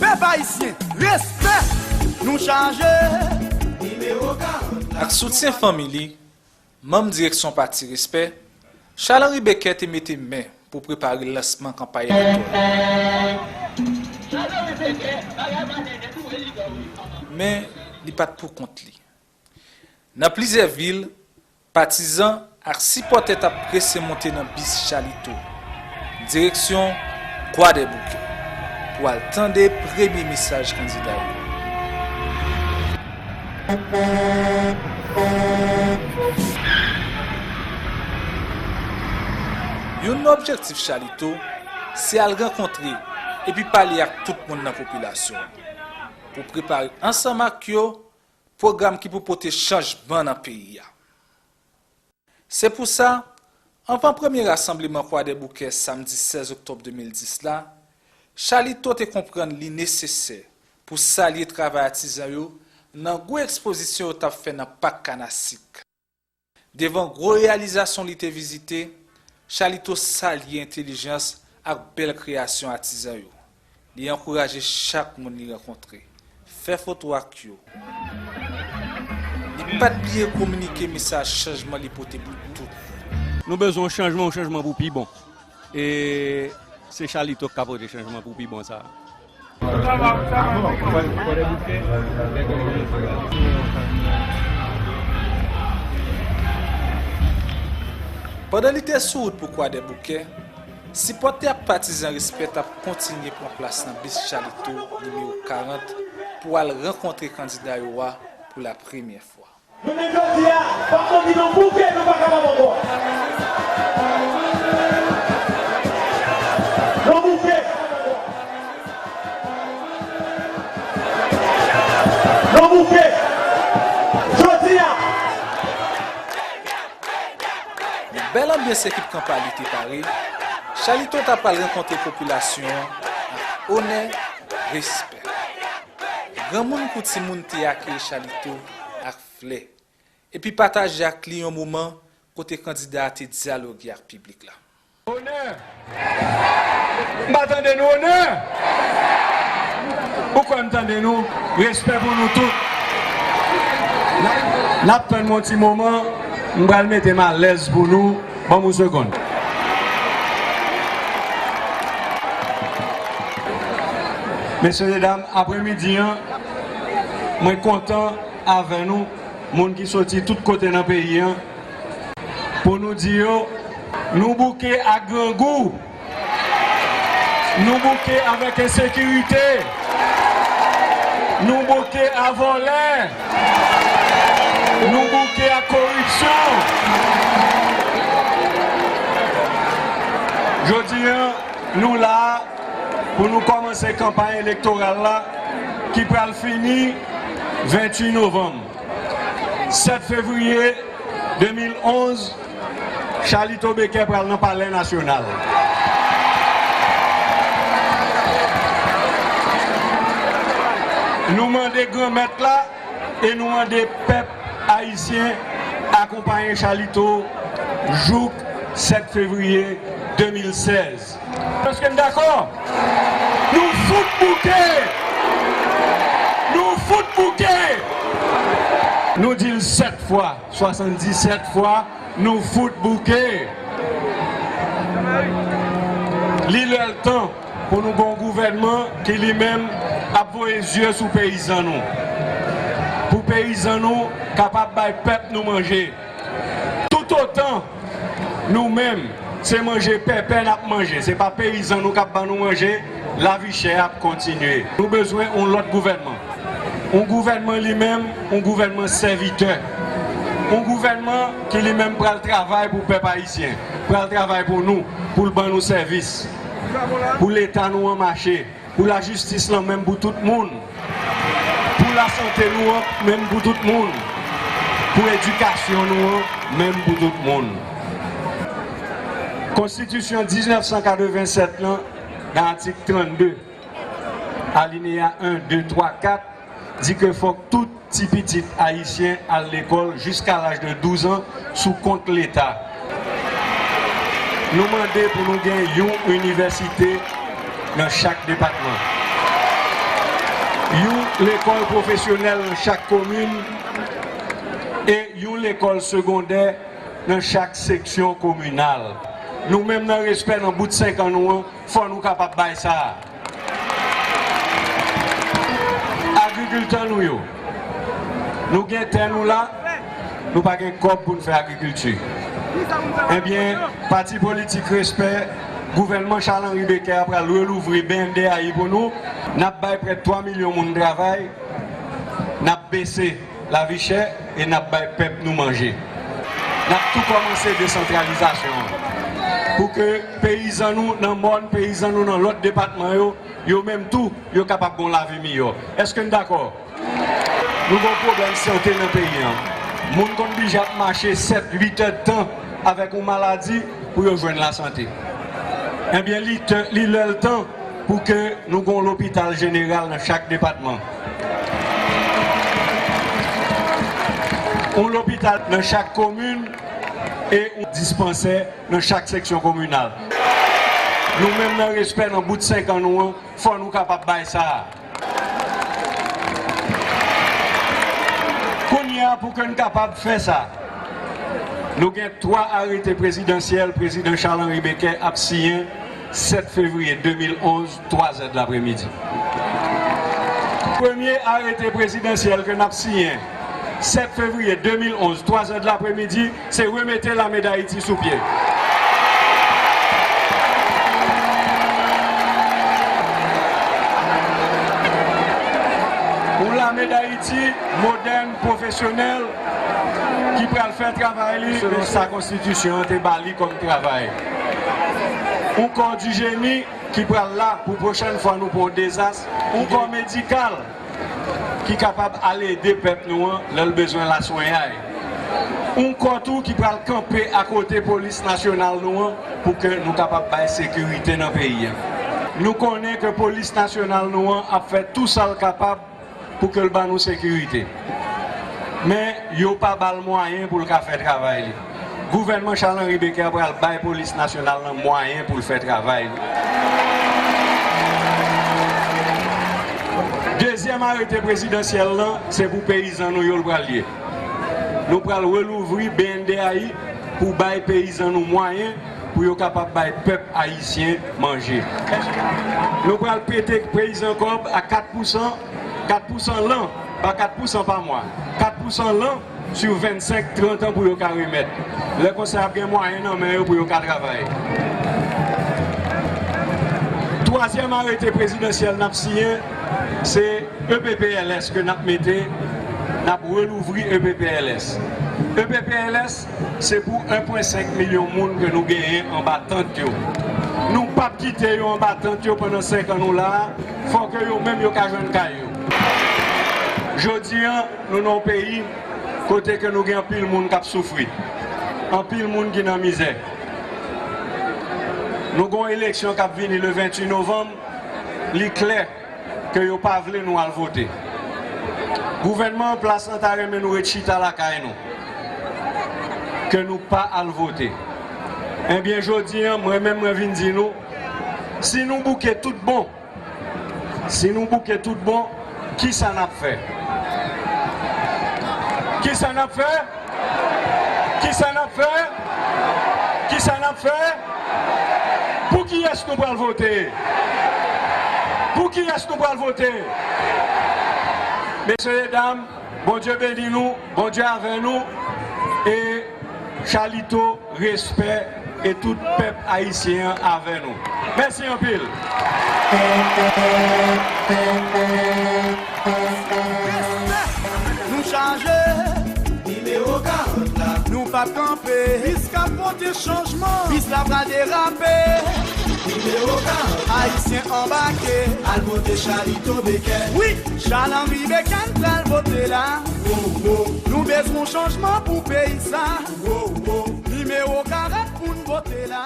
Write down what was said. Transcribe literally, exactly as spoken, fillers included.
Pèp ayisyen, respè! Nou chaje! Ak soutyen fanmi li, manm direksyon pati Respè, Charles Henri Becker te mete men pou prepare lansman kanpay elektoral. Men, li pa t pou kont li. Nan plizyè vil, patizan ak sipòtè t ap prese monte nan bis Chalito, direksyon Kwadèboukè, pou al tande premye mesaj kandida yo. Youn nan objektif Chalito, se al rankontre epi pale ak tout moun nan popilasyon an, pou prepare ansanm ak yo pwogram ki pou pote chanjman nan peyi a. Se pou sa, anvan premye rasanbleman Kwadèboukè samdi sèz oktòb de mil dis la, Chalito te konprann li nesesè pou salye travay atizan yo nan gwo ekspozisyon yo t ap fè nan Pak Kanasik. Devan gwo reyalizasyon li te vizite, Chalito salye entèlijans ak bèl kreyasyon atizan yo. Li ankouraje chak moun li rankontre, fè foto ak yo. Li pa t bliye kominike mesaj chanjman li pote pou tout moun. Nou bezwen yon chanjman, yon chanjman pou pi bon. E se Chalito k ka pote chanjman pou pi bon sa a. Pandan li te sou wout pou Kwadèboukè, sipòtè ak patizan Respè t ap kontinye pran plas nan bis Chalito nimewo karant pou al rankontre kandida yo a pou la premyè fwa. Jounen jodi a, pa t di nou bouke, nou pa kapab ankò. Nou bouke. Nou bouke. Jodi a. Yon bèl anbyans ekip kanpay li te pare, Chalito ta pral rankontre popilasyon an ak onè, respè. Granmoun kou timoun te akeyi Chalito ak flè, epi pataje ak li yon moman kote kandida a te dyaloge ak piblik la. Onè! M pa tande nou, onè! Ou kwè m tande nou? Respè pou nou tout. N ap, n ap tann yon ti moman, m pral mete m alèz pou nou. Ban m yon segonn. Mesye e dam, apremidi an, mwen kontan avè nou, moun ki soti tout kote nan peyi an, pou nou di yo, nou bouke ak grangou, nou bouke avèk ensekirite, nou bouke a vòlè, nou bouke ak koripsyon. Jodi a, nou la a pou nou kòmanse kanpay elektoral la ki pral fini venntuit novanm. Sèt fevriye de mil onz, Chalito Becker pral nan Palè Nasyonal. Nou mande Granmèt la e nou mande pèp ayisyen akonpaye Chalito jouk sèt fevriye de mil sèz. Èske n dakò? Nou fout bouke! Nou fout bouke! Nou di l sèt fwa, swasanndisèt fwa, nou fout bouke! Li lè l tan pou nou gen yon gouvènman ki li menm ap voye zye sou peyizan nou. Pou peyizan nou kapab bay pèp nou manje. Toutotan nou menm, se manje pèpè n ap manje, se pa peyizan nou k ap ban nou manje, lavi chè ap kontinye. Nou bezwen yon lòt gouvènman. Yon gouvènman li menm, yon gouvènman sèvitè. Yon gouvènman ki li menm pral travay pou pèp ayisyen, pral travay pou nou, pou l ban nou sèvis, pou Leta nou an mache. Pou lajistis lan menm pou tout moun. Pou lasante nou an menm pou tout moun. Pou edikasyon nou an menm pou tout moun. Konstitisyon diznèf san katrevennsèt lan, nan atik trannde, alineya en, de, twa, kat, di ke fòk tout ti pitit ayisyen al lekòl jiska laj de douz an sou kont Leta. Nou mande pou nou gen yon inivèsite nan chak depatman. Yon lekòl pwofesyonèl nan chak komin e yon lekòl segondè nan chak seksyon kominal. Nou menm nan respè nan bout senk an nou an, fò nou kapab bay sa a. Agrikiltè nou yo, nou gen tè nou la, nou pa gen kòb pou n fè agrikilti. Ebyen, pati politik Respè, gouvènman Charles Henri Becker a pral relouvri B N D A I pou nou. N ap bay prè de twa milyon moun travay, n ap bese lavi chè e n ap bay pèp nou manje. N ap tou kòmanse desantralizasyon an pou ke peyizan nou nan mòn, peyizan nou nan lòt depatman yo, yo menm tou, yo kapab gen yon lavi miyò. Èske n dakò? Nou gen yon pwoblèm sante nan peyi an. Moun konn blije ap mache sèt, uit èdtan avèk yon maladi pou yo jwenn lasante. Ebyen, li te, li lè l tan pou ke nou gen yon lopital jeneral nan chak depatman. Yon lopital nan chak komin e yon dispansè nan chak seksyon kominal. Nou menm nan respè nan bout senk an nou an, fò nou kapab bay sa a. Kounye a, pou ke n kapab fè sa, nou gen twa arete prezidansyèl prezidan Charles Henri Becker ap siyen sèt fevriye de mil onz, twa zè de lapremidi. Premye arete prezidansyèl ke n ap siyen sèt fevriye de mil onz, twa zè de lapremidi, se remete Lame Dayiti sou pye. Yon Lame Dayiti modèn, pwofesyonèl, ki pral fè travay li selon sa konstitisyon an te ba li kòm travay. Yon kò di jeni ki pral la pou pwochèn fwa nou pran yon dezas, yon kò medikal ki kapab al ede pèp nou an lè l bezwen laswenyay. Yon kò tou ki pral kanpe akote polis nasyonal nou an pou ke nou kapab bay sekirite nan peyi a. Nou konnen ke polis nasyonal nou an ap fè tou sa l kapab pou ke l ban nou sekirite. Men, yo pa ba l mwayen pou l ka fè travay li. Gouvènman Charles Henri Becker pral bay polis nasyonal lan mwayen pou l fè travay li. Dezyèm arete prezidansyèl lan, se pou peyizan nou yo l pral ye. Nou pral relouvri B N D A I pou bay peyizan nou mwayen pou yo kapab bay pèp ayisyen manje. Nou pral pete peyizan kòb a kat pousan, kat pousan lan, pa kat pousan pa mwa, kat pousan lan, sou vennsenk, trant an pou yo ka remèt. Lè konsa, y ap gen mwayen nan men yo pou yo ka travay. Twazyèm arete prezidansyèl n ap siyen, se E P P L S ke n ap mete, n ap relouvri E P P L S. E P P L S, se pou en pwen senk milyon moun ke nou genyen anba tant yo. Nou p ap kite yo anba tant yo pandan senk an nou la a, fò ke yo menm yo ka jwenn kay yo. Jodi a, nou nan yon peyi kote ke nou gen anpil moun k ap soufri, anpil moun ki nan mizè. Nou gen yon eleksyon k ap vini le ventuit novanm, li klè ke yo pa vle nou al vote. Gouvènman an plas lan ta renmen nou ret chita lakay nou, ke nou pa al vote. Ebyen, jodi a, mwen menm, mwen vin di nou, si nou bouke tout bon, si nou bouke tout bon, kisa n ap fè? Kisa n ap fè? Kisa n ap fè? Kisa n ap fè? Pou kiyès nou pral vote? Pou kiyès nou pral vote? Mesye e dam, Bondye beni nou, Bondye avè nou, e Chalito, respè, e tout pèp ayisyen an avè nou. Mèsi anpil. Nou chaje. Nimewo karant la. Nou p ap kanpe. Bis k ap pote chanjman. Bis la pral derape. Nimewo karant. Ayisyen anbake. Al vote Chalito Becker. Wi, Charles Henri Becker n pral vote la. Wo, wo. Nou bezwen chanjman pou peyi sa. Wo, wo. Nimewo karant pou n vote la.